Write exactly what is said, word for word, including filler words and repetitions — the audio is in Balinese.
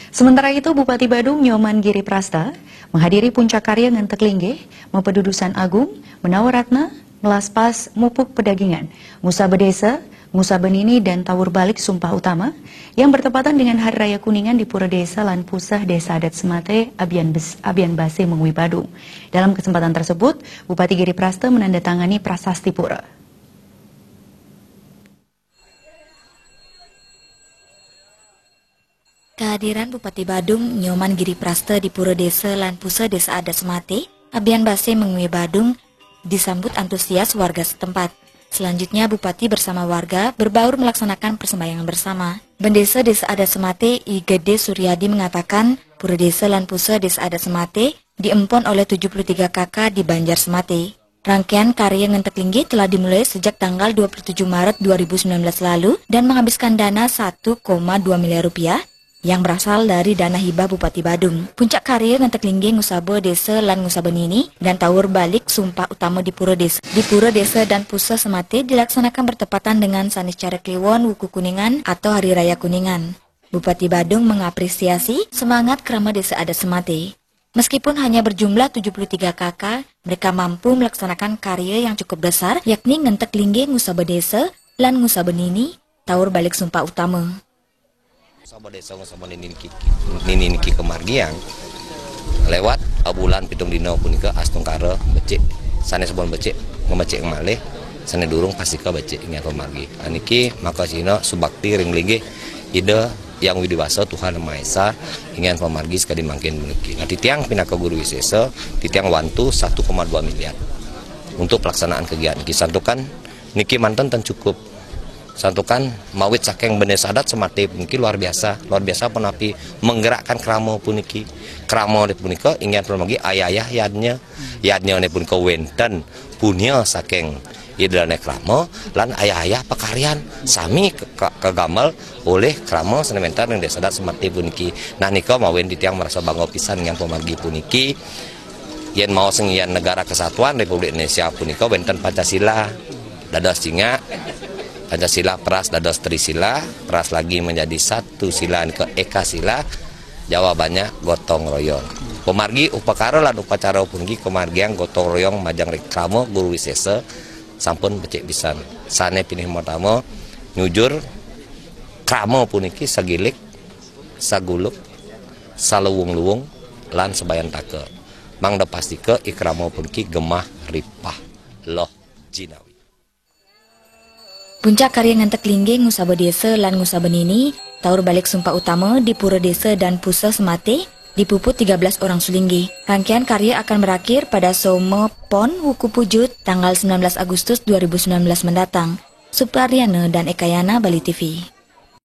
Sementara itu, Bupati Badung Nyoman Giri Prasta menghadiri puncak karya ngentek linggih, mapadudusan agung, menawa ratna, melaspas, mupuk pedagingan, ngusaba desa, ngusaba nini dan tawur balik sumpah utama yang bertepatan dengan Hari Raya Kuningan di Pura Desa lan Puseh Desa Adat Semate, Abian, Bes, Abian Base Mengwi Badung. Dalam kesempatan tersebut, Bupati Giri Prasta menandatangani prasasti pura. Kehadiran Bupati Badung Nyoman Giri Prasta di Pura Desa lan Puseh Desa Adat Semate, Abian Base Mengwi Badung, disambut antusias warga setempat. Selanjutnya, Bupati bersama warga berbaur melaksanakan persembahyangan bersama. Bendesa Desa Adat Semate, I Gede Suryadi, mengatakan, Pura Desa lan Puseh Desa Adat Semate diempon oleh tujuh puluh tiga K K di Banjar Semate. Rangkaian karya ngentek linggih telah dimulai sejak tanggal dua puluh tujuh Maret dua ribu sembilan belas lalu dan menghabiskan dana satu koma dua miliar rupiah yang berasal dari dana hibah Bupati Badung. Puncak karya ngentek linggih ngusaba desa lan ngusaba nini dan tawur balik sumpah utama di Pura Desa, di Pura Desa dan Puseh Semate dilaksanakan bertepatan dengan Saniscara Kliwon Wuku Kuningan atau Hari Raya Kuningan. Bupati Badung mengapresiasi semangat krama Desa Adat Semate. Meskipun hanya berjumlah tujuh puluh tiga K K, mereka mampu melaksanakan karya yang cukup besar, yakni ngentek linggih ngusaba desa lan ngusaba nini, tawur balik sumpah utama. Ngusaba desa, ngusaba nini niki, nini niki kamargiang lewat bulan pitung dina punika astungkara becik, sané sampun becik, ngamecik malih, sané durung pastika becik inggih pamargi. Niki maka sina subakti ring linggih Ida Hyang Widhi Wasa, Tuhan Maha Esa, inggih pamargi sakadi mangkin puniki. Nah, titiang pinaka guru wisésa, titiang wantu satu koma dua miliar untuk pelaksanaan kegiatan niki. Santukan niki manten ten cukup. Santukan mawit saking Bendesa Adat Semate puniki luar biasa, luar biasa punapi menggerakkan krama puniki. Krama punika inggih pamargi ayah-ayah yadnya. Yadnya punika wénten punia saking Ida Dané Krama lan ayah-ayah pakaryan sami ke, ke, kagamel olih krama sané wénten ring Desa Adat Semate puniki. Nah, nika mawinan titiang marasa bangga pisan inggih pamargi puniki. Yén maos ring Negara Kesatuan Republik Indonesia punika wénten Pancasila dados cingak, Pancasila peras dados Trisila, peras lagi menjadi satu sila nika Ekasila. Jawabannya gotong royong. Pamargi upakara lan upacara puniki kamargiang gotong royong majeng ring krama guru wisésa sampun becik pisan. Sané pinih pertama nyujur krama puniki sagilik, saguluk, saluwung-luwung, lan sabayantaka. Mangda pastika i krama puniki gemah ripah loh jinawi. Puncak karya ngentek linggih ngusaba desa lan ngusaba nini, tawur balik sumpah utama di Pura Desa dan Puseh Semate, dipuput tiga belas orang sulinggih. Rangkaian karya akan berakhir pada Soma Pon Wuku Pujut tanggal sembilan belas Agustus dua ribu sembilan belas mendatang. Suprariana dan Ekayana, Bali T V.